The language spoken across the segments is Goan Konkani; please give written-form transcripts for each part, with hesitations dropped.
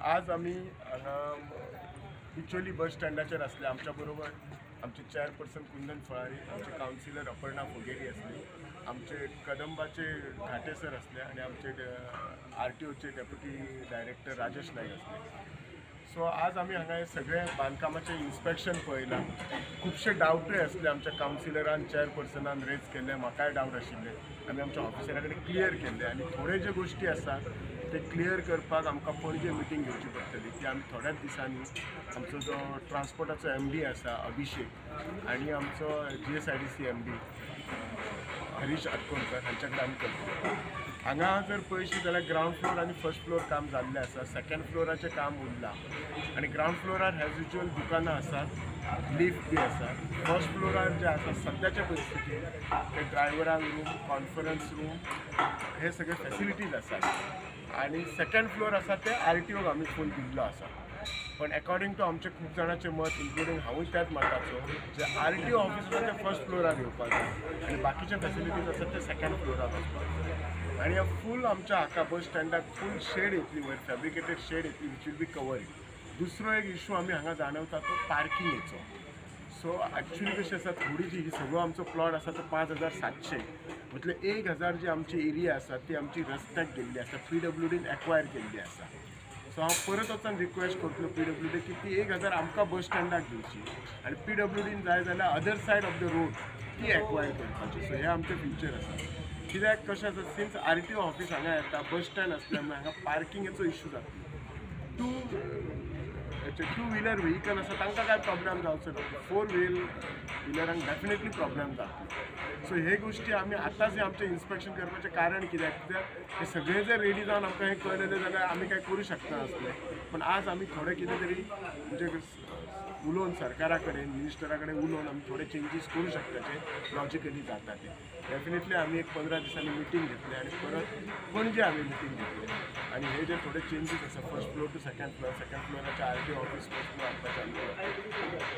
आज आमी हांगा बिचोली बस स्टँडाचेर आसले. आमच्या बरोबर आमचे चेअरपर्सन कुंदन फळारी, आमचे कावन्सिलर अपर्णा फोगेरी आसली, आमचे कदंबाचे घाटे सर आसले आनी आमचे आरटीओचे डेप्युटी डायरेक्टर राजेश नायक आसले. सो आज आमी हांगा हे सगळे बांदकामाचें इन्स्पेक्शन पळयलां. खुबशे डावटूय आसले आमच्या कावन्सिलरान, चेअरपर्सनान रेज केल्ले, म्हाकाय डावट आशिल्ले. आमी आमच्या ऑफिसरा कडेन क्लियर केल्ले आनी थोडे जे गोश्टी आसा ते क्लियर करपाक आमकां पणजे मिटींग घेवची पडटली. ती आमी थोड्याच दिसांनी आमचो जो ट्रान्सपोर्टाचो एमडी आसा अभिषेक आनी आमचो GSIDC MD Harish Atkonkar हांच्या कडेन आमी करतले. हांगा जर पळयशी जाल्यार ग्रावंड फ्लोर आनी फर्स्ट फ्लोर काम जाल्लें आसा, सेकंड फ्लोराचें काम उरलां आनी ग्रावंड फ्लोरार एज युज्युअल दुकानां आसात, लिफ्ट बी आसा. फर्स्ट फ्लोरार जे आसा सद्याच्या परिस्थितीन ते ड्रायव्हरांक रूम, कॉन्फरन्स रूम हे सगळे फॅसिलिटीज आसात आनी सेकंड फ्लोर आसा ते आरटीओक आमी फूल दिल्लो आसा. पण एकॉर्डिंग टू आमचे खूब जाणांचें मत, इन्क्लुडींग हांवूय त्याच मताचो, जे आरटीओ ऑफिस आसा ते फर्स्ट फ्लोरार येवपाक जाय आनी बाकीचे फॅसिलिटीज आसात ते सेकंड फ्लोरार वचपाक जाय. आनी फूल आमच्या हाका बस स्टँडाक फूल शेड येतली, वयर फॅब्रिकेटेड शेड येतली which will be covering. दुसरो एक इशू आमी हांगा जाणवता तो पार्किंगेचो. सो एक्चुली कशें आसा, थोडी जी ही सगळो आमचो प्लॉट आसा तो 5700 म्हटल्यार 1000 जी आमची एरिया आसा ती आमची रस्त्याक गेल्ली आसा, पीडब्ल्यूडीन एक्वायर केल्ली आसा. सो हांव परत वचून रिक्वेस्ट करतलो पीडब्ल्यूडी की ती 1000 आमकां बस स्टँडाक दिवची आनी पीडब्ल्यूडीन जाय जाल्यार other side of the road ती एक्वायर करपाची. सो हें आमचें फ्युचर आसा. कित्याक कशें आसा, सिन्स आरटीओ ऑफिस हांगा येता, बस स्टँड आसल्या मुळे हांगा पार्किंगेचो इशू जातलो. टू व्हिलर व्हेकल आसा तांकां कांय प्रॉब्लेम जावचो ना, फोर व्हिलरांक डेफिनेटली प्रॉब्लेम जातलो. सो हे गोश्टी आमी आतांच हें आमचें इन्स्पेक्शन करपाचें कारण कित्याक, कित्याक हे सगळें जर रेडी जावन आमकां हें कळ्ळें जाल्यार आमी कांय करूं शकनासले. पूण आज आमी थोडें कितें तरी म्हणजे उलोवन सरकारा कडेन, मिनिस्टरा कडेन उलोवन आमी थोडे चेंजीस करूं शकता जे लॉजिकली जाता ते. डेफिनेटली आमी एक 15 दिसांनी मिटींग घेतली आनी परत पणजे आमी मिटींग घेतली आनी हे जे थोडे चेंजीस आसा first floor to second floor, second फ्लोराचे RTO office first floor हाडपाचें आमी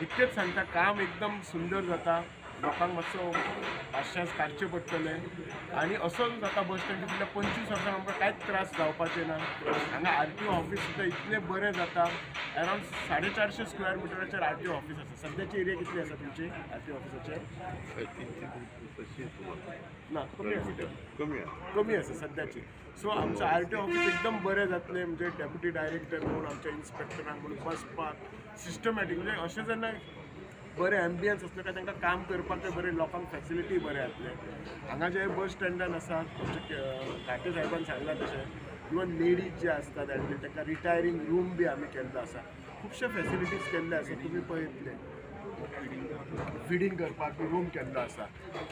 इतकेंच सांगता. काम एकदम सुंदर जाता, लोकांक मातसो पाशेंस काडचें पडटलें आनी असो जाता बस स्टँड फुडल्या 25 वर्सां आमकां कांयच त्रास जावपाचे ना. हांगा आरटीओ ऑफिस सुद्दां इतलें बरें जाता, अरावंड 450 स्क्वेअर मिटराचेर आरटीओ ऑफिस आसा. सद्याची एरिया कितली आसा तुमची आरटीओ ऑफिसाचेर? ना, कमी आसा, कमी आसा सद्याची. सो आमचें आरटीओ ऑफिस एकदम बरें जातलें, म्हणजे डेप्युटी डायरेक्टर म्हूण आमच्या इन्स्पेक्टरांक म्हणून बसपाक सिस्टमॅटीक, म्हणजे अशें जेन्ना बरें एम्बियन्स आसलें काय तांकां काम करपाक बरें, लोकांक फॅसिलिटी बरें जातलें. हांगा जे बस स्टँडान आसा आमचे घाटे साहेबान सांगलां तशें इवन लेडीज जे आसतात आनी तांकां रिटायरींग रूम बी आमी केल्लो आसा, खुबशे फॅसिलिटीज केल्ले आसा. तुमी पळयतले फिडींग करपाक रूम केल्लो आसा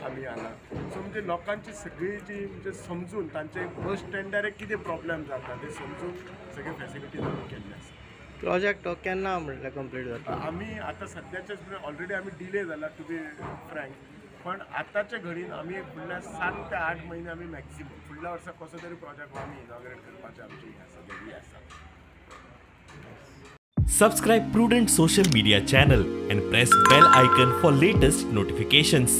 आमी हांगा. सो म्हणजे लोकांची सगळी जी म्हणजे समजून तांचे बस स्टँडार कितें प्रॉब्लेम जाता ते समजून सगळे फॅसिलिटीज आमी केल्ले आसा. प्रोजेक्ट केन्ना म्हटल्यार कंप्लीट जाता? आमी आतां सद्याच्याच ऑलरेडी आमी डिले जाला टू बी फ्रँक, पण आतांच्या घडीन आमी फुडल्या 7 ते 8 म्हयने आमी मॅक्सिमम फुडल्या वर्सा कसो तरी प्रोजेक्ट आमी इनॉग्रेट करपाचें आमचें हें आसा, ध्येय आसा. Subscribe Prudent Social Media channel and press bell icon for latest notifications.